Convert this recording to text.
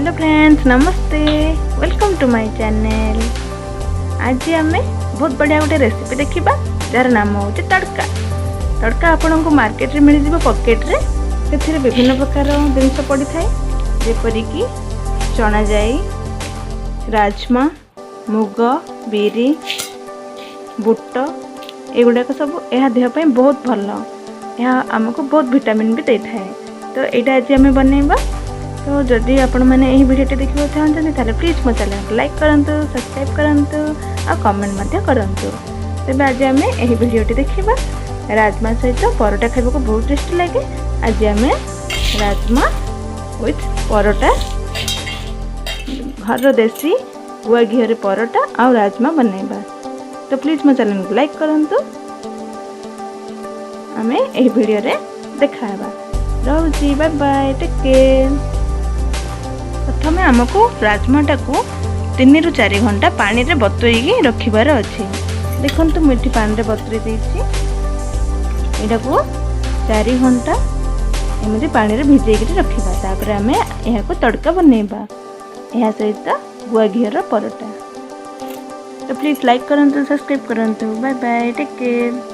Hello friends, Namaste. Welcome to my channel. ଆଜି ଆମେ ବହୁତ ବଢ଼ିଆ ଗୋଟେ ରେସିପି ଦେଖିବା, ଯାହାର ନାମ ହେଉଛି ତଡ଼କା। ତଡ଼କା ଆପଣଙ୍କୁ ମାର୍କେଟରେ ମିଳିଯିବ ପକେଟରେ। ସେଥିରେ ବିଭିନ୍ନ ପ୍ରକାର ଜିନିଷ ପଡ଼ିଥାଏ, ଯେପରିକି ଚଣା ଯାଇ, ରାଜମା, ମୁଗ, ବିରି, ବୁଟ, ଏଗୁଡ଼ାକ ସବୁ। ଏହା ଦେହ ପାଇଁ ବହୁତ ଭଲ। ଏହା ଆମକୁ ବହୁତ ଭିଟାମିନ୍ ବି ଦେଇଥାଏ। ତ ଏଇଟା ଆଜି ଆମେ ବନେଇବା। ତ ଯଦି ଆପଣମାନେ ଏହି ଭିଡ଼ିଓଟି ଦେଖିବାକୁ ଚାହୁଁଛନ୍ତି, ତାହେଲେ ପ୍ଲିଜ୍ ମୋ ଚ୍ୟାନେଲକୁ ଲାଇକ୍ କରନ୍ତୁ, ସବସ୍କ୍ରାଇବ୍ କରନ୍ତୁ ଆଉ କମେଣ୍ଟ ମଧ୍ୟ କରନ୍ତୁ। ତେବେ ଆଜି ଆମେ ଏହି ଭିଡ଼ିଓଟି ଦେଖିବା। ରାଜମା ସହିତ ପରଟା ଖାଇବାକୁ ବହୁତ ଟେଷ୍ଟି ଲାଗେ। ଆଜି ଆମେ ରାଜମା ୱିଥ୍ ପରଟା, ଘରର ଦେଶୀ ଗୁଆ ଘିଅରେ ପରଟା ଆଉ ରାଜମା ବନେଇବା। ତ ପ୍ଲିଜ୍ ମୋ ଚ୍ୟାନେଲକୁ ଲାଇକ୍ କରନ୍ତୁ। ଆମେ ଏହି ଭିଡ଼ିଓରେ ଦେଖା ହେବା। ରହୁଛି, ବାଏ ବାଏ, ଟେକ୍ କେୟାର। ପ୍ରଥମେ ଆମକୁ ରାଜମାଟାକୁ 3ରୁ 4 ଘଣ୍ଟା ପାଣିରେ ବତୁରେଇକି ରଖିବାର ଅଛି। ଦେଖନ୍ତୁ, ମୁଁ ଏଠି ପାଣିରେ ବତୁରେଇ ଦେଇଛି। ଏଇଟାକୁ 4 ଘଣ୍ଟା ଏମିତି ପାଣିରେ ଭିଜେଇକିରି ରଖିବା। ତାପରେ ଆମେ ଏହାକୁ ତଡ଼କା ବନେଇବା, ଏହା ସହିତ ଗୁଆ ଘିଅର ପରଟା। ତ ପ୍ଲିଜ୍ ଲାଇକ୍ କରନ୍ତୁ, ସବସ୍କ୍ରାଇବ୍ କରନ୍ତୁ। Bye bye, take care.